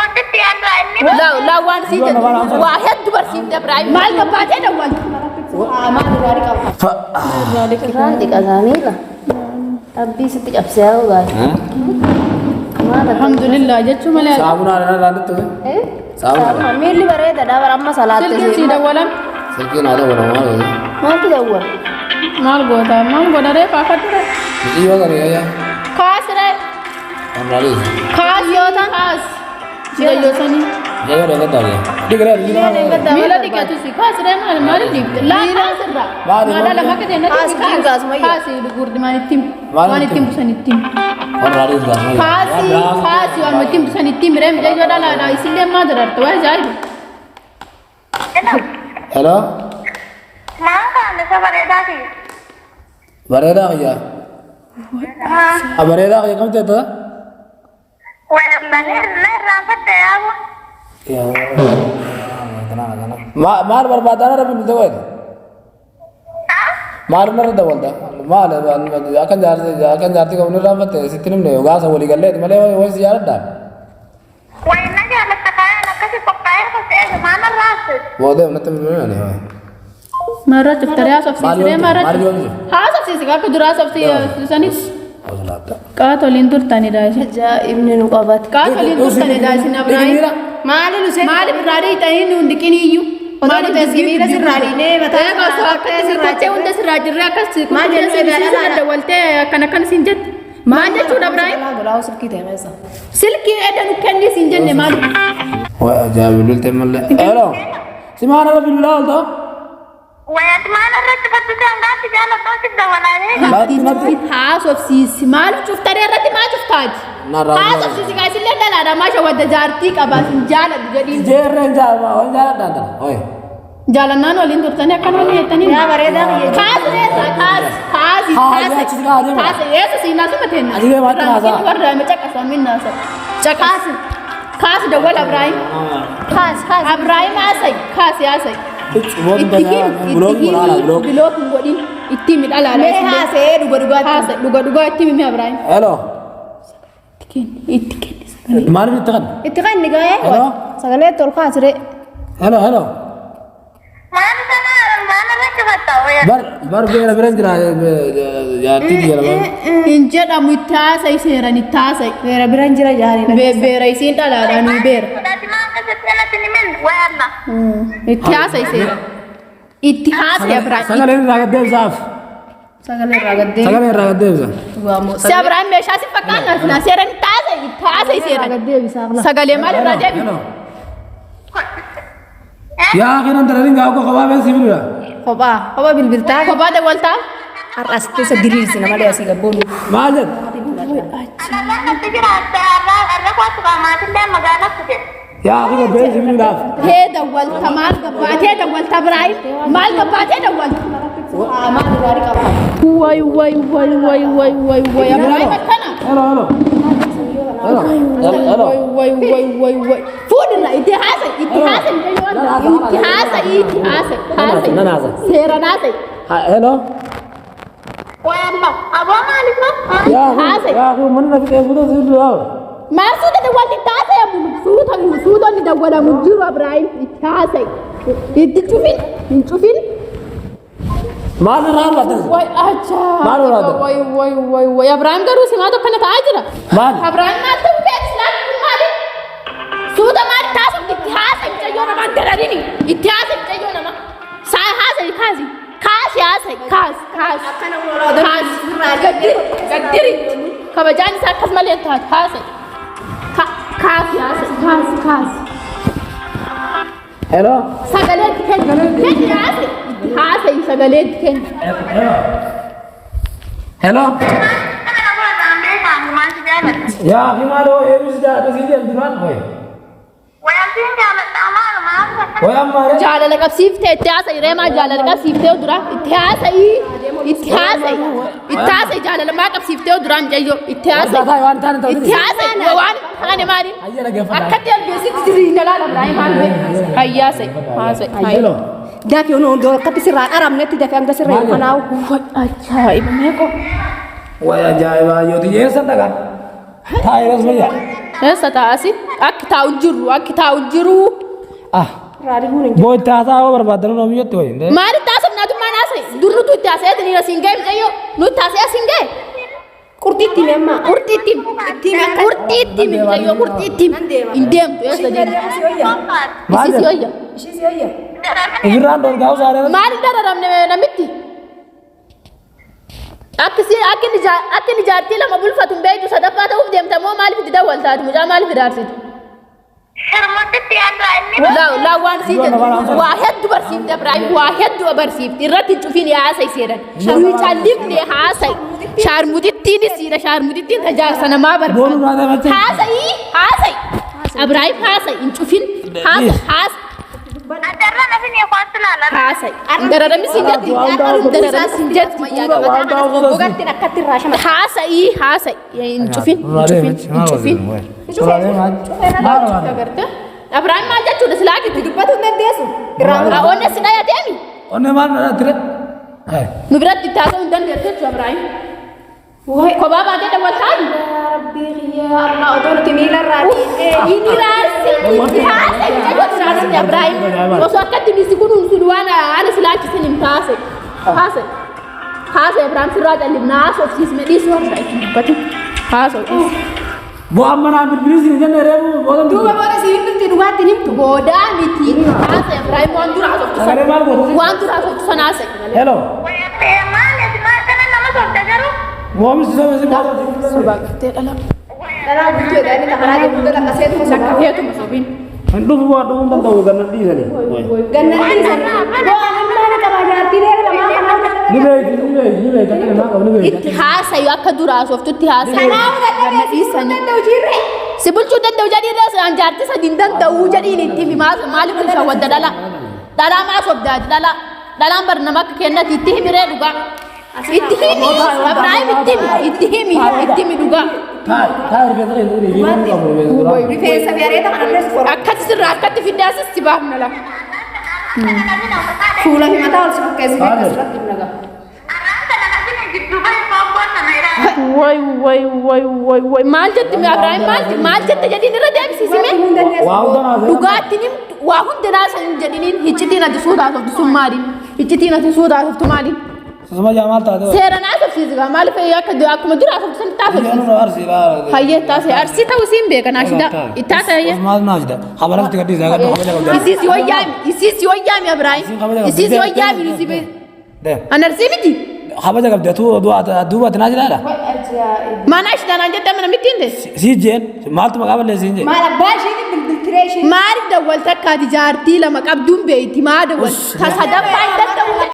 Murtitti yaaddaa inni. Laa waan sii jedhu waa hedduu barsiifte Ibraahim. Maal gabbaatee dawwalta? Irraan dhiqataa miila. Abbii sitti cabsee haa gaari. Maal akka Alhamdulillah jechuu malee. Saabunaa dha irraa ture. Eh? Saabunaa. Miilli bareedaadha bara amma salaatte Silkiin sii dawwalam. Silkiin haa dawwalamu maal godhe? Maaltu dawwala? Maal goota? Maal godha ree kaafadhu ree? Miciyoo kana yayyaa. Kaas ree. Amraalis. Kaas yoo ta'an kaas. Sigayyoo sanii. Yayyaa dha gaddaa dha. Dhiqiree dhiqiree. Miila dhiqatu si kaas ree maal maal dhiqte? Laa kaas irraa. Maali? Maal lama akka ta'e Kaas natti hin kaas mayya. Kaas gurdi maal ittiin Maal waan ittiin? ittiin busan ittiin. Amraalis gaasuma. Kaasi kaasi waan ittiin busan ittiin miree miidhagoo dhalaadha isillee maa dararte waa ajaa'iba. Hello. Maal kaane isa bareedaati. Bareedaa kiyya. Bareedaa kiyya kam teetta? Malee irraanfatte yaabu. Maal barbaadaa irra bilbilte godhate? Maal irra dawwalta? Maal akkan jaartii akkan jaartii qabnu irraa fatte sitti himne gaasa walii galleeti malee wayi si jaaladhaan. Wayina jaalatta kaayaan akkasi qophaa'ee qophaa'ee maal irraa Booda natti bilbilan ani. Marra cuftaree haasofsiisiree marra Maal yoomsu? haasofsiisi akka dura haasofsiisanis Osolaata. qaatoliin turtanidha isin. Ajaa'ibni nu qabate. Qaatoliin turtanidha isin Abrahaim. Maali nu seera? Maaliif irraa dhiitanii nuun dhiqiniyyuu? Otoo nuti asii miila sirraa dhiinee mataa Egaa osoo akkatti sirraachee hunda sirraa jirree akkas Maal jennu sirraa egaa dawwaltee akkana akkana siin jette. Maal jechuudha Abrahaim? Golaa silkii ta'e keessa. Silkii edda nu kenni siin jenne maali? Wayi ajaa'iba bilbilte malee. Hello. Si maal irra bilbilaa oolta? Wayati maal irratti fattu hangaatti jaalattoon si dawwalaayee. Natti natti. Haasofsiisi maaliif cuftaree irratti maa cuftaati? Narraa Haasofsiisi gaa isillee dhalaadha maasha wadda jaartii qabaa sin jaaladhu jedhiin. Jeerreen jaalala waan jaaladhaan tana. Oye. Jaalannaan waliin turtanii akkana waliin jettanii. Yaa bareedaa kiyya. Kaasi reessa kaasi kaasi Haa, kaasi. yaa achi kaa deema. Kaasi eessa siin naasuma teenna. Ani deema, achi naasaa. Warra nama caqasaa min naasa. Caqasi. Kaasi dawwal Abraahim. Kaas kaas. Abraahim haasai kaasi haasai. Booda Itti himi biloog itti godhaa himi biloog. biloog hin godhin itti himi dhalaadha. Mee haasa'ee dhuga dhugaatti. Haasai dhuga dhugaa itti himi Abraahim. Hello. Itti kenni itti kenni sagalee. Maaliif itti kan? Itti kanni gaa'ee. Hello. Sagalee tol kaasiree. Hello hello. Maal sana maal irratti fatta wayya. Bar bar beera bira jira jaartii biyya lama. Hin jedhamu itti haasai seeran itti haasai. Beera biraan jira jaariidha. Beera isiin dhalaadha nuyi beera. Ati maal keessatti natti ni min wayalla. Itti haasai seera. Itti haasai Abraahim. Sagaleen irraa gad deebisaaf. Sagalee irraa gaddee. Sagalee irraa gad deebisa. Si Abrahaam meeshaa si fakkaata na seeran itti haasai itti haasai seeran. Gaddeebisaaf la. Sagalee maal irraa deebi? Hello. Yaa akhiran dararin gaa koo kophaa bee sibiila. Kophaa. Kophaa bilbiltaa. Kophaa dawwaltaa? Har'as keessa diriirsina malee asii gabboonu. Maal jedhu? Anallaan natti jiraatte har'a har'a kootu qaamaatillee magaalaa kute. Yaa akhiran bee sibiilaaf. Tee dawwalta maal gabbaatee dawwalta Abrahaam maal gabbaatee dawwalta? Maal irraa qaba? Way way way way way way way Abrahaam akkana. Hello hello. Hello hello. Way way way way way. Fuudhirra itti haasai itti haasai itti haasai itti haasai haasai. Nan haasai. Seeran haasai. Hello. Wayalla. Aboo maaliif Yaa Haasai. yaa akhiran mana nafi ta'e fuuta sibiilaaf. Maal suuta dawwalti itti haasai ammu suuta suutonni dawwalamu jiru Abrahaam itti haasai. Itti cufin hin cufin. Maal irraa argatan? Way ajaa. Maal waraabda? Way way way way Abrahaam garuu simaa tokko ta'aa jira. Maal? Abrahaam maal ta'uu keessa laatu kun maali? Suuta maal taasifti itti haasai mucayyoo namaa dararini itti haasai mucayyoo namaa. Saa haasai kaasi kaasi haasai kaasi kaasi. Kaasi gaddiri gaddiri kabajaan isaa akkas malee hin taatu haasai. Kaasi haasai kaasi kaasi. Hello. Sagalee itti kenni kenni haasai itti haasai sagalee itti kenni. Hello. Kana godhaan beekaan maal si jaaladha. Yaa akhi maaloo eenyu si jaalladha si jedhu duraan hoye. Wayantiin jaaladha maal maal fakkaata. Hoye amma ree. Jaalala qabsiiftee itti haasa'i reemaa jaalala qabsiiftee dura itti haasa'i itti haasa'i itti haasa'i jaalala maa qabsiiftee dura mucayyoo itti haasa'i Waan taane waan taane ta'u. itti haasa'i waan taane maali Hayya dhaggeeffadhaa. akkatti albeessitti jireenya laala Ibraahim maal beeku hayyaasa'e haasa'e Hello. Dafii onu hundoo akkatti sirraa dharamnetti dafii hanga sirraa Maal kanaa'u. Ajaa'iba meeqoo Way ajaa'ibaa yoo xiyyeessan dhagaa. Taayiras fayyaa. Eessa taa'asi? Akki taa'u hin jirru akki taa'u hin jiru. Ah. Boo itti haasaa yoo barbaaddan noo miyyatti wayi. Maalitti haasofna atummaan haasa'e? Durrutu itti haasa'ee tiniin asiin ga'e mucayyoo. Nutti haasa'ee asiin ga'e. Qurxiitti himi amma. Qurxiitti himi. Qurxiitti himi mucayyoo qurxiitti himi. Hin deemtu eessa deemtu? Ishii si wayya. Isii si wayya. Ishii si wayya. Ifirraan dorgaa'u saaree. Maaliif dararamne namitti? Akki si akki inni akka inni jaartii lama bulfatu hin beektu sadaffaa ta'uuf deemta moo maaliif itti dawwaltaati mucaa maaliif iraarsiti? Sharmuutitti yaaddaa inni. Laa waan sii jedhu waa hedduu barsiifte Ibraahim waa hedduu barsiifte irratti hin cufin haasa'i seeran. Nuyi callifne haasa'i. Shaarmutittiin siidha shaarmutittiin tajaajila namaa Boonu barbaada. naa taphate. Haasa'i haasa'i. Ibraahim haasa'i hin cufin haasa'i haasa'i. Adarra nafin eekwatu laala. Haasa'i. Dararami siin jetti. Dararami siin jetti. Gogaatti akkatti irraa shama. Haasa'i haasa'i. Hin cufin hin cufin hin cufin. Agartee? Ibraahim maal jechuudha silaa kitti Dubbatu hin dandeessu. Irraa Onne si dhayateemi. Onne maal na tire? Nu biratti itti haasa'uu hin dandeessu jechuudha Ibraahim. Kophaa baatee dawwaltaani. Rabbii kiyya Allah otoo nuti miila irraa dhiqee. Inni raarsi itti haasa'e mucayyoo itti raarsi Ibraahim. Osoo akkatti misi kunuunsu waan ana silaachisin hin taase. Haasa'e. Haasa'e Ibraahim sirraa callifna haasofsiisme dhiisuu har'a itti dubbatu. Haasa'u dhiisi. Boo amma naa bilbilisi hin jenne reefu booda. Duuba booda si himti dhugaatti hin himtu. Boodaa miti. Haasa'e Ibraahim waan dura haasoftu Sagalee maal gootu? Waan dura haasoftu sana haasa'e. Hello. Maal ati maal kana nama sobda garuu? Moomisi soomisi booda. Sobaa dhala. Dhalaa bultuu jedha inni karaa deemu dhala qaseetuma sobaa. Heetuma sobiin. Hin dhufu waa dhufuu hin danda'u ganna dhiisanii. Ganna dhiisan. Boo amma qabaa jaartii dheera lamaa kanaa. Ni beekti ni beekti ni beekti akka namaa qabu ni beekti. Itti haasayu akka dura haasoftutti haasayu. Kanaafuu dadhabee si bulchuu danda'u jirre. Si bulchuu danda'u jedhii irra an jaartii sadi hin danda'u jedhiin itti himi maaliif bulchaa wadda dhala. Dhalaa maa sobdaati dhala. Dhalaan bar nama akka kennati itti himiree dhugaa. Itti himi Ibraahim itti himi itti himi itti himi dhugaa. Taa'e taa'e rifeensa keessa hin qabu rifeensa. Rifeensa fi areeda kana illee soora. Akkatti sirraa akkatti fiddaasis si baafna lafa. Fuula fi mataa ol si buqqeessi asirratti hin nagaa. Way way way way way maal jetti Ibraahim maal maal jette jedhiin irra deebisisime. Waa hunda naasee. Dhugaatiin himtu waa hunda naasan hin jedhiniin hiccitiin ati suutaa sun maali? Hiccitiin ati suutaa softu maali? Sosoma jaa maal taate? Seera naasofsiisi maaliif akka akkuma dura haasoftu san taasofsiisi. Inni arsii laa. Hayyee taasise arsii ta'uu siin beeka naashida itti haasa'e. Maal naashida? Habaratti gadhiisa gadhu kabaja qabda. Isii si wayyaami isii si wayyaami Ibraahim isii si wayyaami si Deem. an arsii miti. Kabaja qabdi atuu duuba ati naashidaadha? Maa naashida naan jette amma namitti hin deessi. Sii jeen maaltu maqaa balleessi siin jeen? Maal abbaa isheetiin bilbiltiree ishee. Maaliif dawwalta akkaati jaartii lama qabduun beeyti maa dawwalta sadaffaa hin